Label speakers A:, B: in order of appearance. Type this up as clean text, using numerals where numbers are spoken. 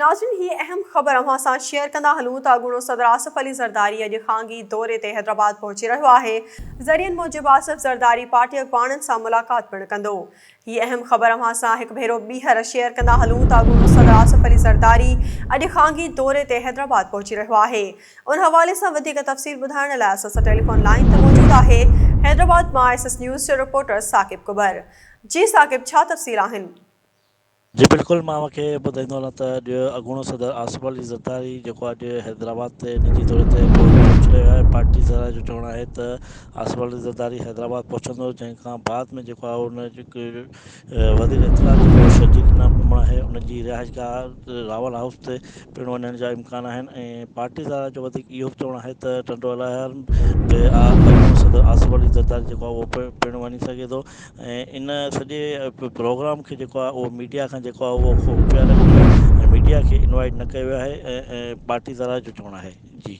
A: ناظرين هي اهم خبر اوهان سان شيئر ڪندا هلون ته اڳوڻو صدر آصف علي زرداري اڄ خانگي دوري تي حيدرآباد پهچي رهيو آهي، ذريعن موجب آصف زرداري پارٽي اڳواڻن سان ملاقات پڻ ڪندو. هي اهم خبر اوهان سان هڪ ڀيرو ٻيهر شيئر ڪندا هلون ته اڳوڻو صدر آصف علي زرداري اڄ خانگي دوري تي حيدرآباد پهچي رهيو آهي. ان حوالي سان وڌيڪ تفصيل ٻڌائڻ لاء اسان سان ٽيليفون لائين تي موجود آهي حيدرآباد مان ايس ايس نيوز جو رپورٽر ثاقب ڪٻر. جي ثاقب ڇا تفصيل آهن؟
B: جي بلڪل مان اوهان کي ٻڌائيندو هلان ته اڄ اڳوڻو صدر آصف علي زرداري جيڪو اڄ حيدرآباد تي نجي دوري تي پهچي رهيو آهي پارٽي ذرائع جو چوڻ آهي ته آصف علي زرداري حيدرآباد پهچندو جنهن کان بعد ۾ جيڪو آهي ان وزير اطلاعات جيڪو شرجيل انعام ميمڻ آهي ان جي رهائشگاهه راول هائوس تي پڻ وڃڻ جا امڪان آهن ۽ پارٽي ذرائع جو وڌيڪ اهو به چوڻ آهي ته ٽنڊو الهيار به اڳوڻو صدر آصف علي زرداري جيڪو آهي اهو پڻ وڃي سگهي ٿو. ۽ ان سڄي پروگرام کي جيڪو آهي اهو ميڊيا کان جيڪو آهي اهو خفيه رکيو ويو آهي ۽ ميڊيا کي انوائيٽ نه ڪيو ويو آهي ۽ پارٽي ذرائع جو چوڻ آهي جي.